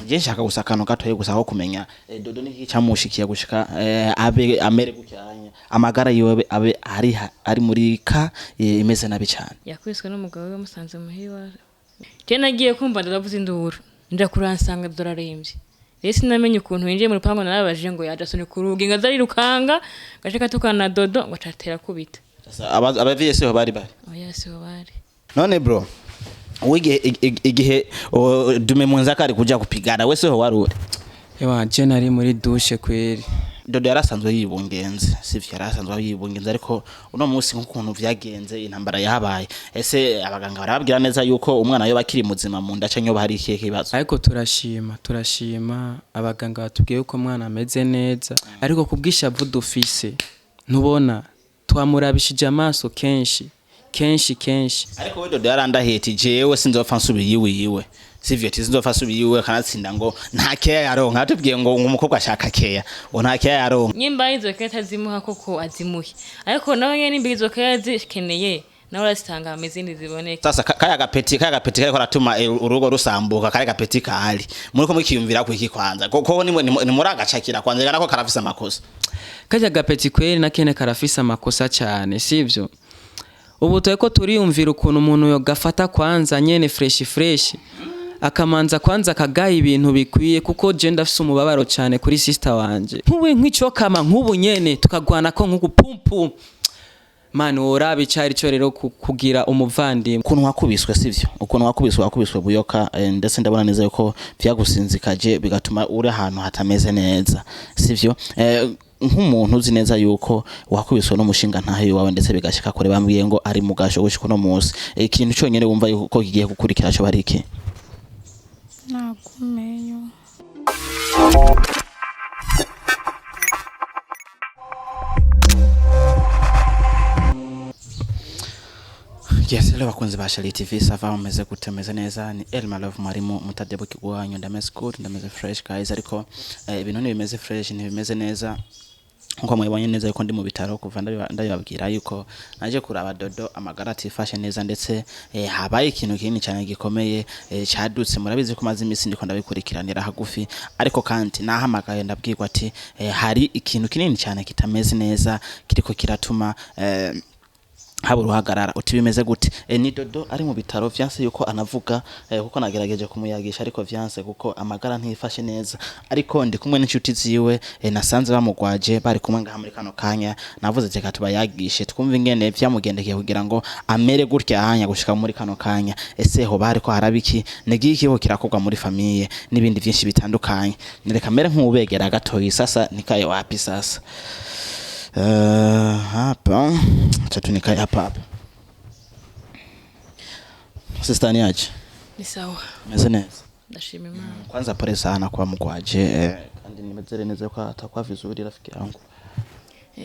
Je nshaka gusa akantu gatoye gusa aho kumenya Dodo niki cyamushikiye gushika abe amere gucyanya amagara yiwe abe ari ari muri ka imeze nabi cyane. Yakubiswe n'umugabo we bamusanze muhira. Je nagiye kumva ndavuze induru, nja kuransanga dorarembye. Rero sinamenye ukuntu yinjiye mu rupangu, narabajije ngo yaje asunika urugi ngo azarirukanga gace katukana na Dodo ngo acatera kubita. Sasa abavyeyi siho bari bari? Oya, siho bari. None bro, wige igihe dume mwenzako ari kuja kupigana, we siho wari uri? Ewa, je nari muri douche kweri. Dodo yarasanzwe yibungenze, sivyo? Yarasanzwe yibungenze, ariko uno munsi nk'ukuntu vyagenze, intambara yahabaye, ese abaganga barababwira neza yuko umwana yoba akiri muzima mu nda canke yoba hari ikihe kibazo? Ariko turashima abaganga batubwiye ko umwana ameze neza, ariko kubwishavu dufise ntubona twamurabishije amaso kenshi kenshi kenshi. Ariko we Dodo yarandahiye ati jewe sinzopfa nsubiye iwe iwe, sivyo? Ati sinzopfa nsubiye iwe, kanatsinda ngo nta keya yaronka. Atubwiye ngo umukobwa ashaka keya, ngo nta keya yaronka. Nyimba izo keya atazimuha koko azimuhe, ariko nawe nyene nimba izo keya azikeneye nawe arazitanga hama izindi ziboneke. Sasa kaya gapeti kariko karatuma urugo rusambuka, kaya gapeti kahari muriko mukiyumvira ku iki kwanza? Koko ni muragacakira kwanza nako karafise amakosa. Karya gapeti kweri nakene karafise amakosa cyane, sivyo? Ubu turiko turiyumvira ukuntu umuntu yogafata kwanza nyene fresh fresh, akamanza kwanza akagaha ibintu bikwiye, kuko je ndafise umubabaro cyane kuri sister wanje. Nkubu nk'ico kama nk'ubu nyene tukagwana ko nk'uku pum pum, man, woraba icari co rero kugira umuvandimwe. Ukuntu wakubiswe, sivyo? Ukuntu wakubiswe buyoka, ndetse ndabona neza yuko vyagusinzikaje bigatuma uri ahantu hatameze neza, sivyo? Nk'umuntu uzi neza yuko wakubiswe n'umushinga ntahe wawe, ndetse bigashika kure bambwiye ngo ari mu gasho gushika uno munsi, ikintu conyene wumva yuko kigiye gukurikira co bari iki? Nagumeyo. Yes, hello bakunzi ba Shali TV, ça va, mumeze gute? Meze neza? Ni Elma Love mwarimu mutadebuki wanyu. Ndameze good, ndameze fresh guys, ariko ibintu ntibimeze fresh, ntibimeze neza nkuko mwibonye neza yuko ndi mu bitaro. Kuva ndabibabwira yuko naje kuraba Dodo amagara atifashe neza, ndetse habaye ikintu kinini cyane gikomeye cadutse. Murabizi ko maze iminsi ndiko ndabikurikiranira hagufi, ariko kandi nahamagaye ndabwirwa ati hari ikintu kinini cyane kitameze neza kiriko kiratuma haba uruhagarara. Uti bimeze gute? Ni Dodo ari mu bitaro, vyanse yuko anavuga, kuko nagerageje kumuyagisha ariko vyanse kuko amagara ntiyifashe neza. Ariko ndi kumwe n'inshuti ziwe, nasanze bamugwaje bari kumwe ngaha muri kano kanya. Navuze reka tubayagishe twumve ingene vyamugendekeye kugira ngo amere gutya hanya gushika muri kano kanya. Ese ho bariko harabiki? Nigiye kiho kirakorwa muri famille n'ibindi vyinshi bitandukanye. Reka mere nk'ubegera gatoyi. Sasa nikaye wapi sasa? Hapa acha tu nikae hapa hapa. Sister, ni aje? Ni sawa. Meze neza? Ndashima Imana. Kwanza pole sana kwa mgwaje, kandi nimezere neza ko atakuwa vizuri rafiki yangu.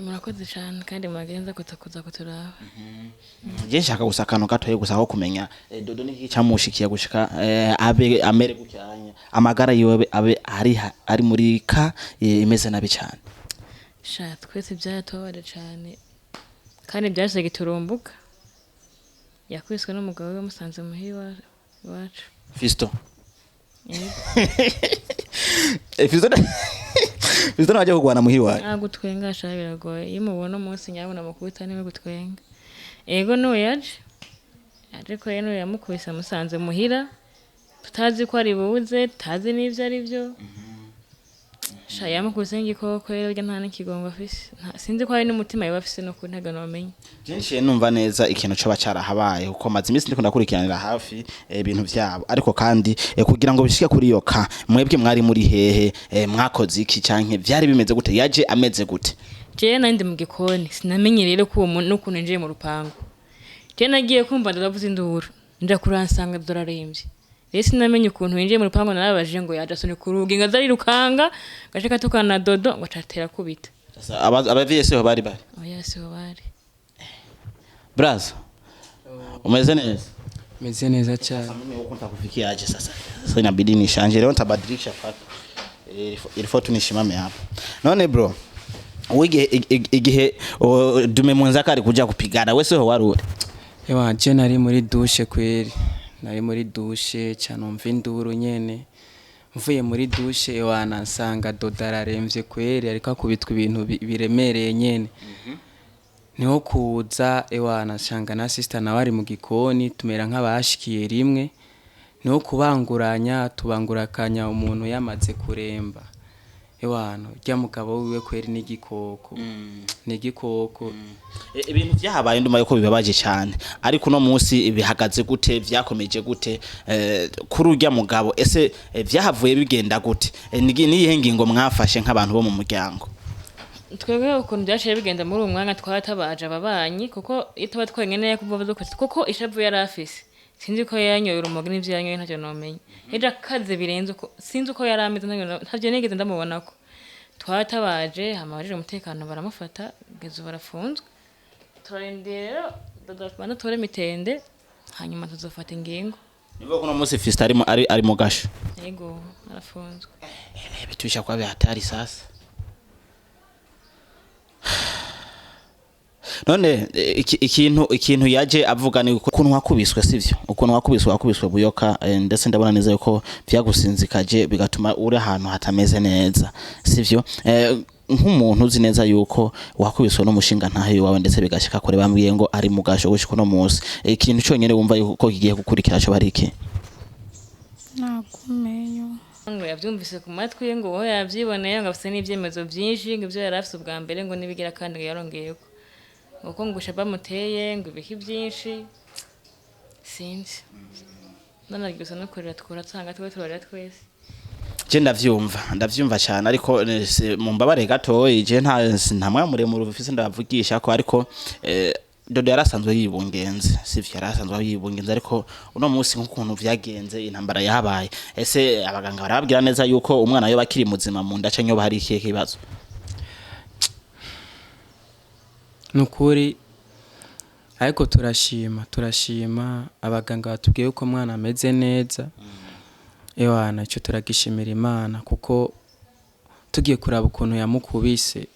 Murakoze cyane kandi mwagenza kuza kuturaba. Je nshaka gusa akantu gatoye gusa aho kumenya Dodo niki cyamushikiye gushika abe amere gucyanya amagara yiwe abe ari ari muri ka imeze nabi cyane. Sha, twese byaratubabaje cyane kandi byahise giturumbuka. Yakubiswe n'umugabo we bamusanze muhira iwacu. Fisto. Yego. Fisto naje kugwana muhiri wawe. Ntabwo gutwenga sha biragoye, iyo umubona umunsi nyabona mukubita niwe gutwenga. Ego n'uwo yaje, ariko rero n'uwo yamukubise amusanze muhira, tutazi ko ari buze, tutazi n'ibyo ari byo. Sha, yamukubise nk'igikoko rero, burya nta n'ikigongo afise. Sinzi ko hari n'umutima yoba afise, no ntabwo nomenya. Byinshi numva neza ikintu coba carahabaye, kuko maze iminsi ndiko ndakurikiranira hafi ibintu vyabo. Ariko kandi kugira ngo bishike kuri iyo ka, mwebwe mwari muri hehe? Mwakoze iki canke vyari bimeze gute? Yaje ameze gute? Jewe nari ndi mu gikoni, sinamenye rero ko uwo muntu n'ukuntu yinjiye mu rupangu. Jewe nagiye kumva ndavuze induru, nja kuransanga dorarembye. Rero sinamenye ukuntu yinjiye mu rupangu, narabajije ngo yaje asunika urugi ngo azarirukanga gace katukana na Dodo ngo acatera kubita. Sasa abavyeyi siho bari bari? Oya, siho bari. Braza, umeze neza? Meze neza cyane. Mimi huko nitakufikia aje sasa? Sasa inabidi nishanje leo, nitabadilisha paka. Ilifo tu nishimame hapa. None bro, wige igihe dume mwenzako ari kuja kupigana, we siho wari uri? Ewa, je nari muri douche kweri. Nari muri douche cyane, numva induru nyene. Mvuye muri douche, ewana, nsanga Dodo araremvye kweri, ariko akubitwa ibintu biremereye nyene. Niho kuza, ewana, nsanga na sister nawe ari mu gikoni, tumera nk'abashikiye rimwe. Niho kubanguranya, tubangurakanya umuntu yamaze kuremba. Ewana, urya mugabo wiwe kweri n'igikoko, n'igikoko. Ibintu vyahabaye ndumva yuko bibabaje cyane, ariko uno munsi bihagaze gute? Vyakomeje gute kuri urya mugabo? Ese vyahavuye bigenda gute? Niyihe ngingo mwafashe nk'abantu bo mu muryango? Twebwe ukuntu byaciye bigenda muri uwo mwanya, twatabaje ababanyi, kuko iyo tuba twenyene kuva dukoze, kuko ishavu yari afise, sinzi ko yanyoye urumogi n'ivyo yanyoye, ntavyo nomenya. Yaje akaze birenze uko, sinzi uko yari ameze, ntavyo nigeze ndamubonako. Twatabaje, hama abajejwe umutekano baramufata, kugeza ubu barafunzwe. Turarindiriye rero tubanze tubure mitende, hanyuma tuzofata ingingo. Nivuga ko uno munsi Fiston ari mu gasho? Yego, arafunzwe. Bitusha kwa hatari sasa. None ikintu yaje avuga ni ukuntu wakubiswe, sivyo? Ukuntu wakubiswe buyoka, ndetse ndabona neza yuko vyagusinzikaje, bigatuma uri ahantu hatameze neza, sivyo? Nk'umuntu uzi neza yuko wakubiswe n'umushinga ntahe wawe, ndetse bigashika kure, bambwiye ngo ari mu gasho gushika uno munsi, ikintu conyene wumva yuko kigiye gukurikira co bari iki? Nagumeyo. Ngo yavyumvise ku matwi ye, ngo uwo yavyiboneye, ngo afise n'ivyemezo vyinshi, ngo ivyo yari afise ubwa mbere ngo nibigira kandi ngo yarongeyeko, ngo ko ngo shaba muteye ngo ibiki byinshi, sinzi. None gusa no kurira twura nsanga twe turarira twese. Je ndavyumva cyane, ariko mumbabare gatoyi, je nta mwanya muremure ufise ndabavugisha ko, ariko Dodo yarasanzwe yibungenze, sivyo? Yarasanzwe yibungenze, ariko uno munsi nk'ukuntu vyagenze, intambara yahabaye, ese abaganga barababwira neza yuko umwana yoba akiri muzima mu nda canke yoba hari ikihe kibazo? Nukuri, ariko turashima abaganga batubwiye yuko umwana ameze neza. Ewana, icyo turagishimira Imana, kuko tugiye kuraba ukuntu yamukubise,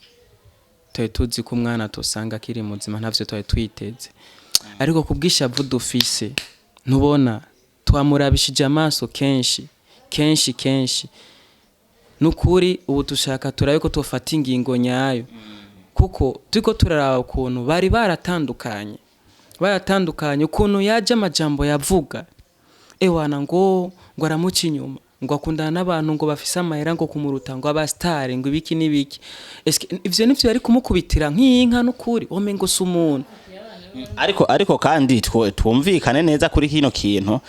twari tuzi ko umwana tusanga akiri muzima, ntavyo twari twiteze. Ariko kubw'ishavu dufise, ntubona twamurabishije amaso kenshi kenshi kenshi. Nukuri ubu dushaka turabe ko tufata ingingo nyayo, kuko turiko turaraba ukuntu bari baratandukanye, ukuntu yaje amajambo yavuga, ewana, ngo aramuca inyuma, ngo akundana n'abantu ngo bafise amahera ngo kumuruta, ngo abasitari, ngo ibiki n'ibiki. Eske ivyo nivyo yari kumukubitira nk'inka? Nukuri womengo si umuntu. Ariko kandi twumvikane neza kuri kino kintu,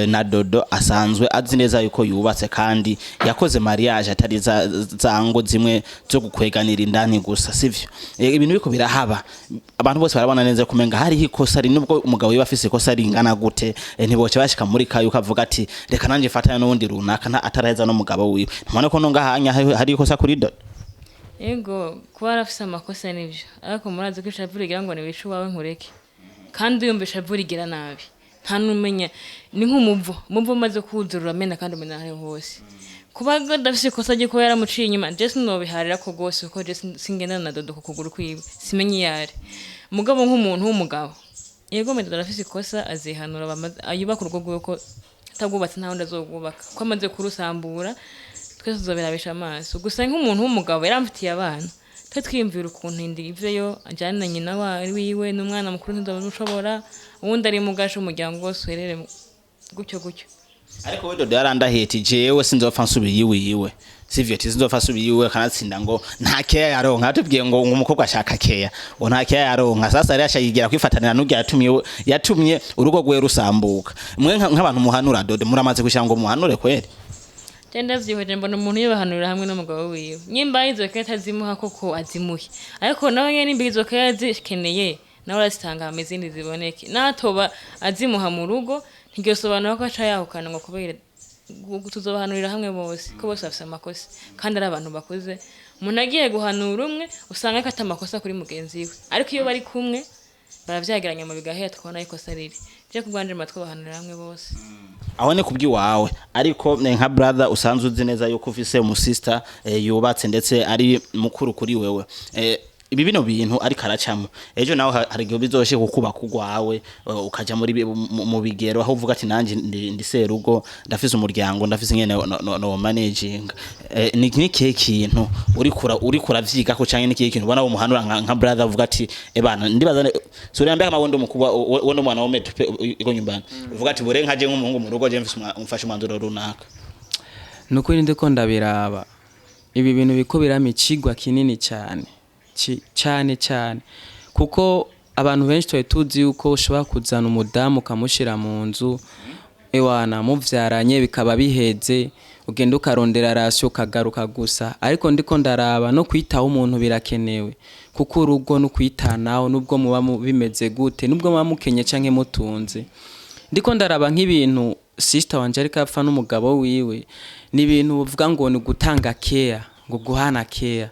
na Dodo asanzwe azi neza yuko yubatse kandi yakoze mariage, atari za ngo zimwe zo gukweganira indani gusa, sivyo? Ibintu biko birahaba, abantu bose barabona neza kumenga hariho ikosa nubwo umugabo yiba afise ikosa ringana gute, ntiboce bashika muri kayo ukavuga ati reka nanje fatana n'uwundi runaka ataraheza n'umugabo wiwe. Ntubona ko nongahanya hari ikosa kuri Dodo? Yego, kuba yarafise amakosa nivyo, ariko murazi ko ishavu rigira ngo niwice uwawe nkureke, kandi uyumva ishavu rigira nabi, nta n'umenya, ni nk'umuvo, umuvo umaze kuwuzura uramena kandi umena aho hose. Kuba adafise ikosa ryo kuba yaramuciye inyuma, je sinobiharira ko rwose, kuko je singendana na Dodo ku kuguru kwiwe, simenye iyo ari. Mugabo nk'umuntu w'umugabo, yego, Dodo arafise ikosa, azihanura, yubake urugo rwiwe, ko atabwubatse nta wundi azogwubaka, ko amaze kurusambura twese tuzobirabisha amaso. Gusa nk'umuntu w'umugabo yaramfitiye abana, twe twiyumvira ukuntu indi iveyo ajyane na nyina wiwe n'umwana mukuru, ntizomushobora, uwundi ari mu gasho, umuryango wose uherere gutyo gutyo. Ariko we Dodo yarandahiye ati jewe sinzopfa nsubiye iwiwe, sivyo? Ati sinzopfa nsubiye iwiwe, kanatsinda ngo nta keya yaronka. Atubwiye ngo umukobwa ashaka keya, ngo nta keya yaronka. Sasa rero ashayigira kwifatanira n'urya yatumye urugo rwe rusambuka. Mwe nk'abantu muhanura Dodo, muramaze kushira ngo muhanure kweri? Je ndavyihweje, mbona umuntu yibahanurira hamwe n'umugabo wiwe. Nyimba izo keya atazimuha koko azimuhe, ariko nawe nyene nimba izo keya azikeneye nawe arazitanga, hama izindi ziboneke. Natoba azimuha mu rugo, ntiryosobanura ko aca yahukana ngo kubera tuzobahanurira hamwe bose, ko bose bafise amakosa kandi ari abantu bakuze. Umuntu agiye guhanura umwe usanga ariko ata amakosa kuri mugenzi we, ariko iyo bari kumwe baravyageranya mu bigahera, tukabona aho ikosa riri. Je ku bwanje mba twobahanurira hamwe bose. Aho ni kubw'iwawe, ariko nka brother usanzwe uzi neza yuko ufise umusista yubatse, ndetse ari mukuru kuri wewe. Ibi bino bintu ariko aracamo, ejo nawe hari igihe bizoshika ukubaka urwawe, ukaja muri mu bigero aho uvuga ati nanje ndi serugo, ndafise umuryango, ndafise ingene no managing. Ni kihe kintu uriko uravyigako, canke ni kihe kintu ubona umuhanura nka brother, uvuga ati ebana, ndibaza suri ambia kama wewe ndo mkubwa, wewe ndo mwanaume tupe iko nyumbani, uvuga ati bure nkaje nk'umuhungu mu rugo, je mfise mfashe umwanzuro runaka? Nukuri ndiko ndabiraba, ibi bintu biko birama icigwa kinini cyane, cyane cyane, kuko abantu benshi twari tuzi yuko ushobora kuzana umudamu ukamushyira mu nzu, ewana muvyaranye bikaba biheze, ugenda ukarondera ration ukagaruka gusa. Ariko ndiko ndaraba no kwitaho umuntu birakenewe, kuko urugo no kwitanaho, nubwo muba bimeze gute, nubwo muba mukenye canke mutunze. Ndiko ndaraba nk'ibintu sister wanje ariko apfa n'umugabo wiwe, ni ibintu uvuga ngo ni gutanga care, ngo guhana care.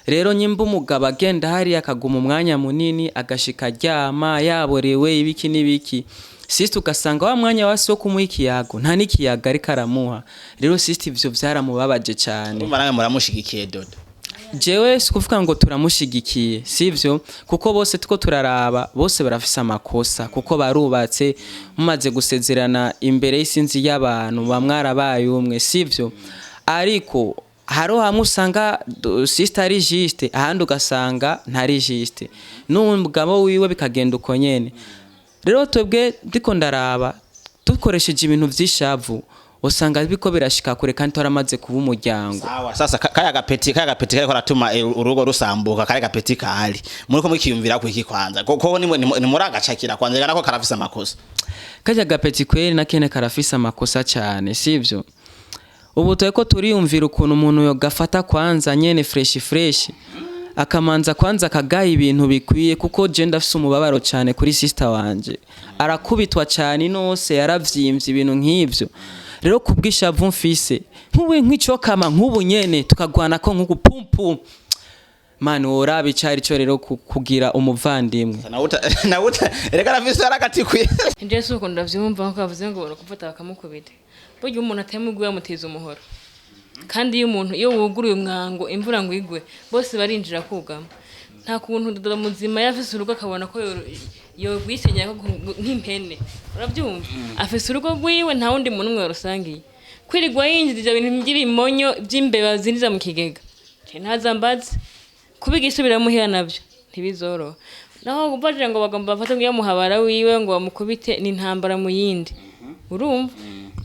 Rero nyimba umugabo agenda hariya akaguma umwanya munini, agashika aryama yaborewe, ibiki n'ibiki, sister ugasanga wa mwanya wasi wo kumuha ikiyago nta n'ikiyago ariko aramuha. Rero sister ivyo vyaramubabaje cane. Urumva nawe muramushigikiye Dodo? Jewe si kuvuga ngo turamushigikiye, sivyo, kuko bose tuko turaraba bose barafise amakosa, kuko barubatse, mumaze gusezerana imbere y'isinzi y'abantu bamwarabaye umwe, sivyo? Ariko hariho hamwe usanga sister ari juste, ahandi ugasanga ntari juste, n'umugabo wiwe bikagenda uko nyene. Rero twebwe ndiko ndaraba dukoresheje ibintu vy'ishavu, usanga biko birashika kure kandi twaramaze kuba umuryango. Sawa, sasa kaya gapeti kariko karatuma urugo rusambuka, kaya gapeti kali muriko mukiyumvira ku iki kwanza, koko ni muragacakira kwanza nako karafise amakosa? Karya gapeti kweri nakene karafise amakosa cyane, sivyo? Ubu turiko turiyumvira ukuntu umuntu yogafata kwanza nyene fresh fresh, akamanza kwanza akagaha ibintu bikwiye, kuko je ndafise umubabaro cyane kuri sister wanje, arakubitwa cyane inose, yaravyimbye, ibintu nk'ivyo. Rero kubwishavu mfise nk'ubu nk'icokama nk'ubu nyene tukagwana ko nk'uku pum pum, mani woraba icari co rero kugira umuvandimwe. Nawuta reka arafise aragatikwiye. Nje si uko ndavyumva, nkuko bavuze ngo barakufata bakamukubita. Burya umuntu atema ugwiwe amuteza umuhoro, kandi iyo umuntu iyo wuguruye umwango imvura ngo igwe, bose barinjira kugama. Nta kuntu Dodo muzima yafise urugo akabona ko yogwisenyera nk'impene, urabyumva? Afise urugo rwiwe, nta wundi muntu umwe yarusangiye. Kwirirwa yinjiza ivyo bintu by'ibimonyo by'imbeba zinjiza mu kigega, je ntaza mbaze kubiga muhira navyo ntibizoroha. Naho baje ngo bagomba bafate ngo muhabara wiwe ngo bamukubite, ni intambara mu yindi, urumva?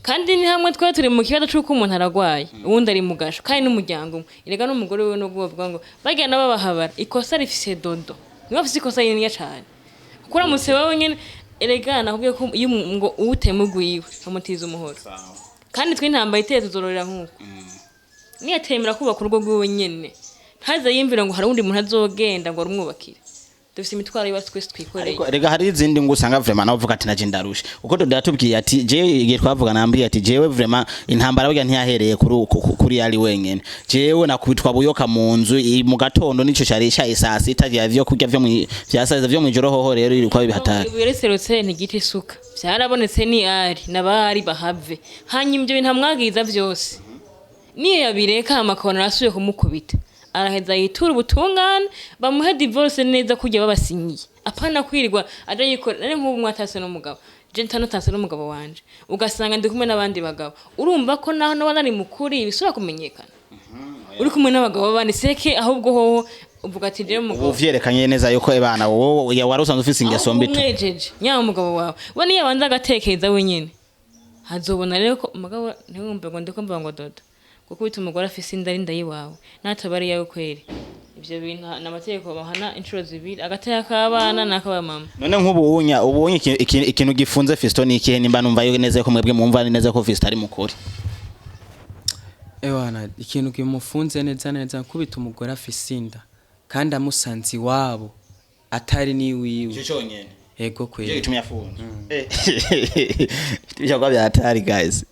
Kandi ni hamwe twari turi mu kibazo c'uko umuntu aragwaye, uwundi ari mu gasho, kandi n'umuryango umwe erega n'umugore wiwe, n'ubwo bavuga ngo barya nabo bahabara, ikosa rifise Dodo, niwe afise ikosa rininiya cane, kuko uramutse wewe nyene, erega nakubwiye ko iyo ngo uwutema ugwiwe amutiza umuhoro. Kandi twe intambara iteye tuzororera nk'uko niyatemera kubaka urugo rwiwe nyene, ntaze yiyumvira ngo hari uwundi muntu azogenda ngo arumwubakire. Dufise imitwaro y'iwacu twese twikoreye. Ariko rega hari izindi ngo usanga vraiment nawe uvuga ati naje ndarusha, uko Dodo yatubwiye ati je igihe twavuga nambwiye ati jewe vraiment intambara burya ntiyahereye kuri yari wenyene, jewe nakubitwa buyoka mu nzu mu gatondo, nico cari caye saa sita vya vyo kurya vyo vya saa sita vyo mwijoro, hoho rero ilikuwa bihatari. Ibuye riserutse ntigita isuka. Vyarabonetse, ni ari n'abari bahave. Hanyuma ibyo bintu amwagiza vyose niyo yabireka, hama akabona arasubiye kumukubita, araheza yitura ubutungane, bamuhe divorce neza kujya babasinyiye, apana kwirirwa aja yikora. Nari nk'ubu mwatase n'umugabo, je ntanatase n'umugabo wanje, ugasanga ndi kumwe n'abandi bagabo, urumva ko naho naba nari mukuri bisubira kumenyekana uri kumwe n'abagabo bandi seke. Ahubwo hoho uvuga ati rero umugabo Ubu vyerekanye neza yuko ebana wowe wari usanzwe ufise ingeso mbi tu. Umwejeje nyawe umugabo wawe we niyo abanza agatekereza wenyine, hazobona rero ko umugabo ntiwumve ngo ndiko mvuga ngo Dodo gukubita umugore afise inda ari inda yiwawe nataba ari iyawe kweri. Ivyo bintu ni amategeko bahana inshuro zibiri, agateka k'abana n'ak'abamama. None nk'ubu unya ubu ikintu gifunze Fisto ni ikihe, nimba numva yuko neza ko mwebwe mwumva neza ko Fisto ari mukuri? Ewana, ikintu kimufunze neza neza, kubita umugore afise inda kandi amusanze iwabo atari n'iwiwe. Ico cyonyene? Ego Icyo kweri. gitumye afunze ibyo kwa byatari. Guys,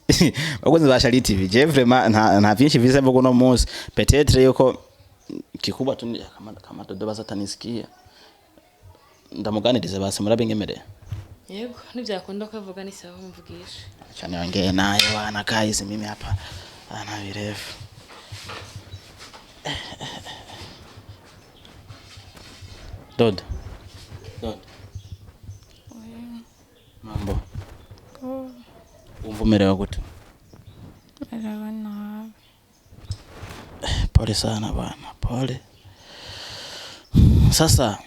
bakunzi ba Shali TV, je vraiment nta vyinshi vise mvuga uno munsi, peut-être yuko kikubwa tu ni kama Dodo bazatanisikia ndamuganirize, basi murabinyemereye? Yego, nibyakunda ko avuga ni sawa, mvugisha. Acha niongee naye bwana. Guys, mimi hapa ana virefu. Dodo. Dodo. Mambo. Wumva umerewe gute? Merewe nabi. Pole sana bana, pole. Sasa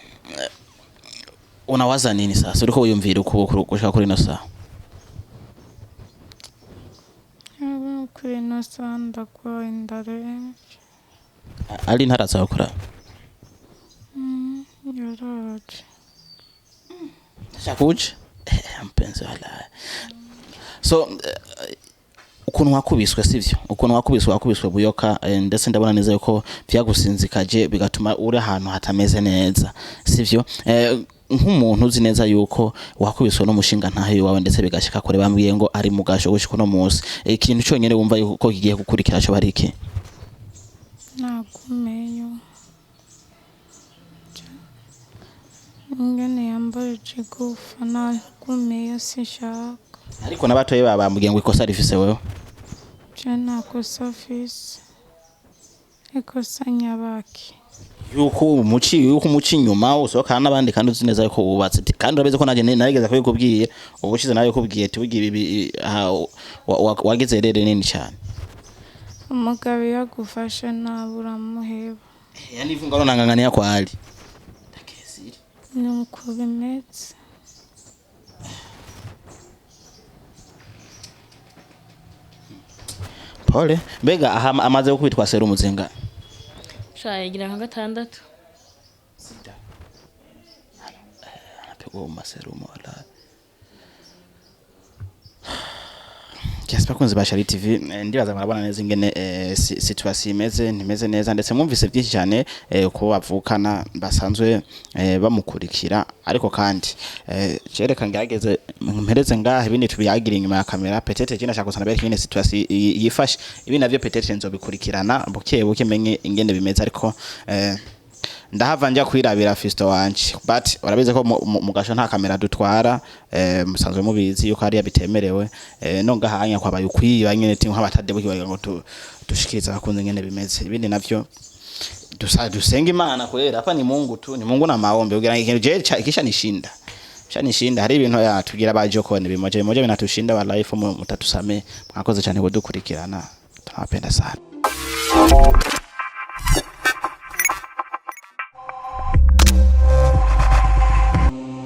unawaza nini sasa? Uriko wiyumvira uko gushika kuri ino saha? Ubu kuri ino saha ndagwaye ndaremvye. Ali ntaraza gukora. Yaraje. Shakuje? Mpenzi wala. So ukuntu wakubiswe sivyo? Ukuntu wakubiswe wakubiswe buyoka, ndetse ndabona neza yuko vyagusinzikaje bigatuma uri ahantu hatameze neza sivyo? Nk'umuntu uzi neza yuko wakubiswe n'umushinga ntahe wawe ndetse bigashika kure bambwiye ngo ari mu gasho gushika uno munsi, ikintu cyonyene wumva yuko kigiye gukurikira cyo bari iki? Nagumeyo. Ingene yambaye igufa nagumeyo sinshaka. Ariko n'abatoye babambwiye ngo ikosa rifise wewe. Je nta kosa mfise. Ikosa nyabaki. Yuko umuci inyuma usohokana n'abandi kandi uzi neza yuko wubatse, kandi urabizi ko nanjye narigeze kubikubwiye ubushize nawe kubwiye tubigiye ibi wagize rere nini cyane. Umugabo iyo agufashe nabi uramuheba. Yani ivunga ronangangania kwa hali. Nuko bimeze. Pole. Mbega aha amaze gukubitwa serumu zinga? Sha yigira nka gatandatu. Sita. Anapigwa maserumu wala. Kiasi bakunzi ba Shari TV, ndibaza murabona neza ingene situation imeze, ntimeze neza ndetse mwumvise byinshi cyane ko bavukana basanzwe bamukurikira, ariko kandi cereka ngerageze mpereze ngaha ibindi tubiyagira inyuma ya kamera, peut-être je nashaka gusana bereka ingene situation yifashe, ibi navyo peut-être nzobikurikirana buke buke menye ingene bimeze, ariko ndahava njya kwirabira Fisto wanje, but urabizi ko mu gasho nta kamera dutwara, musanzwe mubizi yuko hariya bitemerewe, no ngahanya kwabaye ukwiba nyene ti nk'abatadebuki bagira ngo dushikirize abakunzi ngene bimeze. Ibindi navyo dusenga Imana kwera, hapa ni Mungu tu, ni Mungu na maombi kugira ngo ikintu je kisha nishinda kisha nishinda. Hari ibintu ya tugira bajokone bimoje bimoje binatushinda wa life, mutatusame. Mwakoze cyane kudukurikirana, tunawapenda sana.